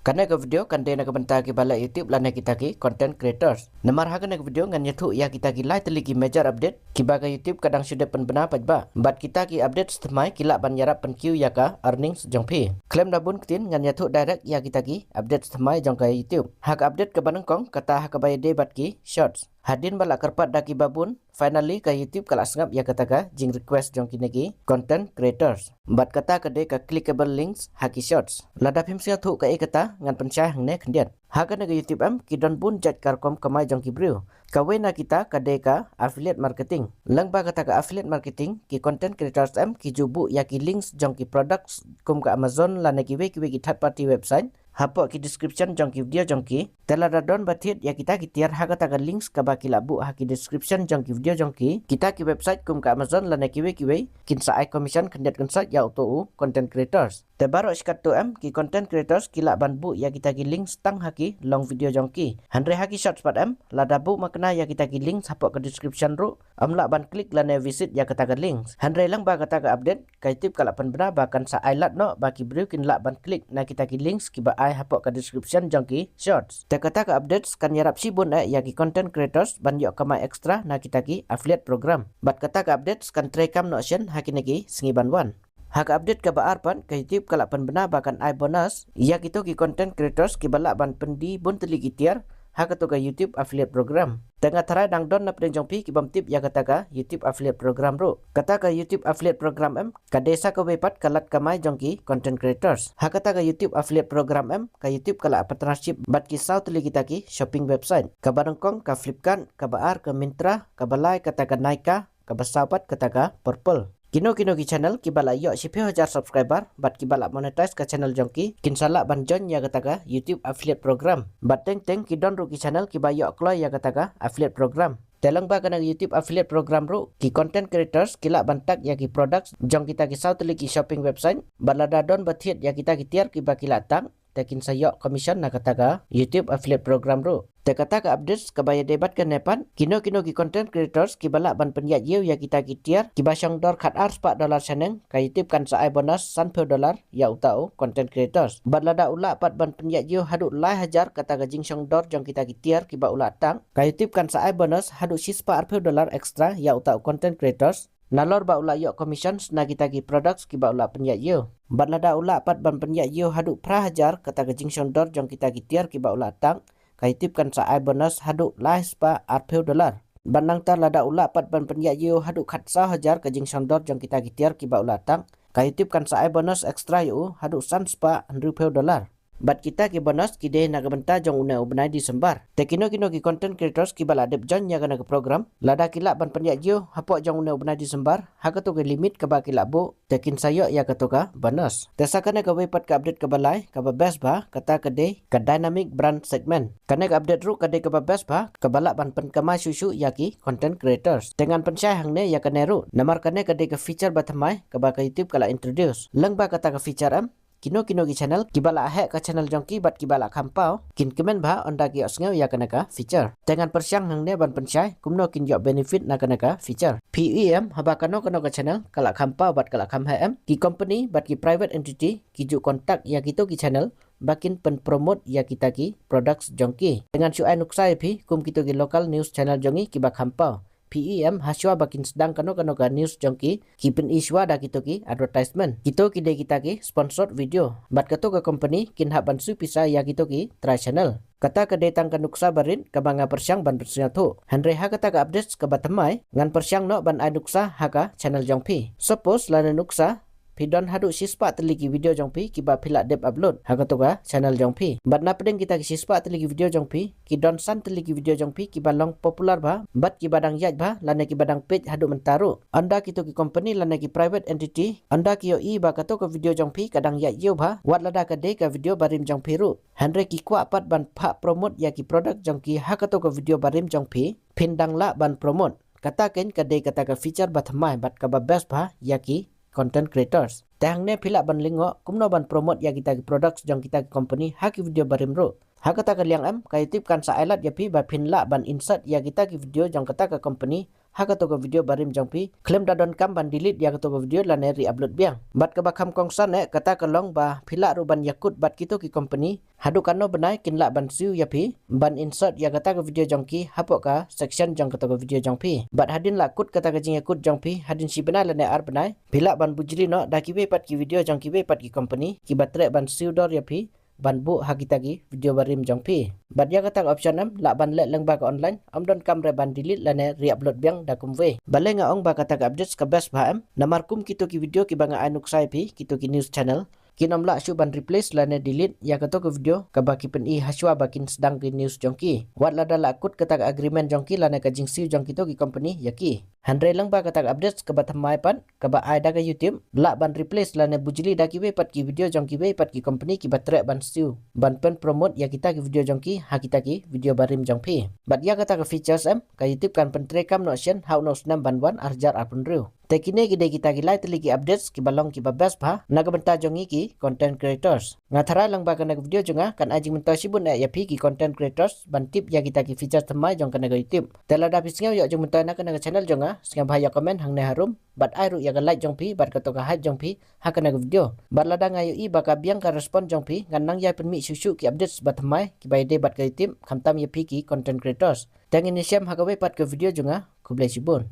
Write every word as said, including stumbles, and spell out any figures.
Kane ka video kan dei na ka bynta kiba leh YouTube lane kita ki content creators. Namar ha kane ka video ngan ïathuh ïa kita ki lai tylli ki major update kiba ka YouTube ka dang shu dep pynbna paidbah. Bad kita ki updates thymmai ki lah ban ïarap pynkiew ïa ka earnings jong phi. Khlem da bun ktien ngan ïathuh direct ïa kita ki updates thymmai jong ka YouTube. Ha ka update kaba nyngkong kata ha kaba ïadei bad ki shorts. Hadien ba la kyrpad da kiba bun, finally ka YouTube ka la sngap ïa kata ka jing request jong kine ki content creators. Bad kata ka dei ka clickable links ha ki shorts. Lada phim sngewthuh kaei kata ngan pynshai hangne khyndiat. Ha kane ka YouTube em ki don bun jait ka rukom kamai jong ki briew. Kawei na kita ka dei ka affiliate marketing. Lyngba kata ka affiliate marketing ki content creators em ki ju buh ïa ki links jong ki products kum ka Amazon lane kiwei kiwei ki third party website hapoh ki description jong ki video jong ki. Te lada don ba thied ïa kita ki tiar ha kata ka links kaba ki la buh ha ki description jong ki video jong ki, kita ki website kum ka Amazon lane kiwei kiwei kin sa ai commission khyndiat kynsot ïa uto u content creators. Te baroh shi katto em ki content creators ki lah ban buh ïa kita ki links tang ha ki long video jong ki. Hynrei ha ki shorts pat em lada buh makna ïa kita ki links hapoh ka description ruh ym lah ban click lane visit ïa kata ka links. Hynrei lyngba kata ka update ka YouTube ka la pynbna ba kan sa ai lad noh ba ki briew kin lah ban click na kita ki links kiba ai hapoh ka description jong ki shorts. Te kata ka updates kan ïarap shibun eh ïa ki content creators ban ïoh kamai extra na kita ki affiliate program. Bad kata ka updates kan treikam noh shen ha kine ki sngi ban wan. Ha ka update kaba ar pat ka YouTube ka la pynbna ba kan ai bonus ïa kito ki content creators kiba lah ban pyndie bun tylli ki tiar ha kato ka YouTube affiliate program. Te nga tharai dang don na pdeng jong phi kibym tip ïa kata ka YouTube affiliate program ruh. Kata ka YouTube affiliate program em ka dei sa kawei pat ka lad kamai jong ki content creators. Ha kata ka YouTube affiliate program em ka YouTube ka la partnership bad ki saw tylli kita ki shopping website. Kaba nyngkong ka Flipkart, kaba ar ka Myntra, kaba lai kata ka Nykaa, kaba saw pat kata ka Purplle. Kino kino ki channel kiba la ïoh shiphew hajar subscriber bad kiba la monetize ka channel jong ki kin sa lah ban join ïa kata ka YouTube affiliate program. Bad teng teng ki don ruh ki channel kiba ïoh kloi ïa kata ka affiliate program. Te lyngba kane ka YouTube affiliate program ruh ki content creators ki lah ban tag ïa ki products jong kita ki saw tylli ki shopping website bad lada don ba thied ïa kita ki tiar kiba ki la tag te kin sa ïoh commission na kata ka YouTube affiliate program ruh. Te kata ka updates kaba ïadei bad kane pat kino kino ki content creators kiba lah ban pynïaid ïew ïa kita ki tiar kiba shong dor khat ar spah dollar shaneng ka YouTube kan sa ai bonus sanphew dollar ïa uta u content creators. Bad lada u lah pat ban pynïaid ïew haduh lai hajar kata ka jingshong dor jong kita ki tiar kiba u la tag ka YouTube kan sa ai bonus haduh shispah arphew dollar extra ïa uta u content creators. Nalor ba u la ïoh commissions na kita ki products kiba u la pynïaid ïew. Bad lada u lah pat ban pynïaid ïew haduh phra hajar kata ka jingshong dor jong kita ki tiar kiba u la tag ka YouTube kan sa ai bonus haduh lai spah arphew dollar. Bad nangta lada u lah pat ban pynïaid ïew haduh khatsaw hajar ka jingshong dor jong kita ki tiar kiba u la tag ka YouTube kan sa ai bonus extra ïa u haduh san spah hynriewphew dollar. Bad kita ki bonus ki dei na ka bynta jong une u bnai December. Te kino kino ki content creators kiba la dep join ïa kane ka program lada ki lah ban pynïaid ïew hapoh jong une u bnai December ha kato ka limit kaba ki la buh te kin sa ïoh ïa kato ka bonus. Te sa kane kawei pat ka update kaba lai kaba best bha kata ka dei ka dynamic brand segment. Kane ka update ruh ka dei kaba best bha kaba lah ban pynkamai shuh shuh ïa ki content creators. Te ngan pynshai hangne ïa kane ruh namar kane ka dei ka feature ba thymmai kaba ka YouTube ka la introduce. Lyngba kata ka feature em kino kino ki channel kiba la heh ka channel jong ki bad kiba la kham paw kin kmen bha ynda ki ïohsngew ïa kane ka feature. Te ngan pyrshang hangne ban pynshai kumno kin ïoh benefit na kane ka feature. Phi i em haba kano kano ka channel ka la kham paw bad ka la kham heh em ki company bad ki private entity ki ju contact ïa kito ki channel ba kin pynpromote ïa kita ki products jong ki. Te ngan shu ai nuksa ïa phi kum kito ki local news channel jong ngi kiba kham paw. Phi i em ha shuwa ba kin sdang kano kano ka news jong ki ki pyni shuwa da kito ki advertisement. Kito ki dei kita ki sponsored video. Bad kato ka company kin hap ban shu pisa ïa kito ki trai channel. Kata ka dei tang ka nuksa barit kaba nga pyrshang ban pynsngewthuh. Hynrei ha kata ka updates kaba thymmai ngan pyrshang noh ban ai nuksa ha ka channel jong phi. Suppose lane nuksa phi don haduh shispah tylli ki video jong phi kiba phi la dep upload ha kato ka channel jong phi. Bad na pdeng kita ki shispah tylli ki video jong phi ki don san tylli ki video jong phi kiba long popular bha bad kiba dang ïaid bha lane kiba dang peit haduh mynta ruh. Ynda kito ki company lane ki private entity ynda ki ïohi ba kato ka video jong phi ka dang ïaid ïew bha wat lada ka dei ka video barim jong phi ruh. Hynrei ki kwah pat ban phah promote ïa ki product jong ki ha kato ka video barim jong phi phin dang lah ban promote. Kata kein ka dei kata ka feature ba thymmai bad kaba best bha ïa ki content creators. Te hangne phi lah ban lyngngoh kumno ban promote ïa kita ki products jong kita ki company ha ki video barim ruh. Ha kata ka liang em ka YouTube kan sa ai lad ïa phi ba phin lah ban insert ïa kita ki video jong kata ka company ha kato ka video barim jong phi, khlem da donkam ban delete ïa kato ka video lane re-upload biang. Bad kaba kham kongsan eh kata ka long ba phi lah ruh ban ïakut bad kito ki company haduh katno bnai kin lah ban siew ïa phi ban insert ïa kata ka video jong ki hapoh ka section jong kato ka video jong phi. Bad hadien lah kut kata ka jingïakut jong phi hadien shi bnai lane ar bnai, phi lah ban bujli noh da kiwei pat ki video jong kiwei pat ki company kiba treh ban siew dor ïa phi ban buh ha kita ki video barim jong phi. Bad ïa kata ka option em lah ban leh lyngba ka online, ym donkam re ban delete lane re-upload biang da kumwei. Balei nga ong ba kata ka updates ka best bha em? Namar kum kito ki video kiba nga ai nuksa ïa phi, kito ki news channel kin ym lah shuh ban replace lane delete ïa kato ka video kaba ki pyni hashwa ba kin sdang ki news jong ki, wat lada lah kut kata ka agreement jong ki lane ka jingsiew jong kito ki company ïa ki. Hynrei lyngba kata ka updates kaba thymmai pat kaba ai da ka YouTube, lah ban replace lane bujli da kiwei pat ki video jong kiwei pat ki company kiba treh ban siew ban pyn promote ïa kita ki video jong ki ha kita ki video barim jong phi. Bad ïa kata ka features em, ka YouTube kan pyntreikam noh shen ha uno u snem ban wan ar hajar arphew hynriew. Te kine ki dei kita ki lai tylli ki updates kiba long kiba best bha na ka bynta jong ngi ki content creators. Nga tharai lyngba kane ka video jong nga kan ai jingmyntoi shibun eh ïa phi ki content creators ban tip ïa kita ki features thymmai jong kane ka YouTube. Te lada phi sngew ïoh jingmyntoi na kane ka channel jong nga, sngewbha ïa comment hangne harum bad ai ruh ïa ka like jong phi bad kato ka hype jong phi ha kane ka video. Bad lada nga ïohi ba ka biang ka response jong phi, ngan nang ïai pynmih shuh shuh ki updates ba thymmai kiba ïadei bad ka YouTube, khamtam ïa phi ki content creators. Te ngin ïashem ha kawei pat ka video jong nga. Khublei shibun.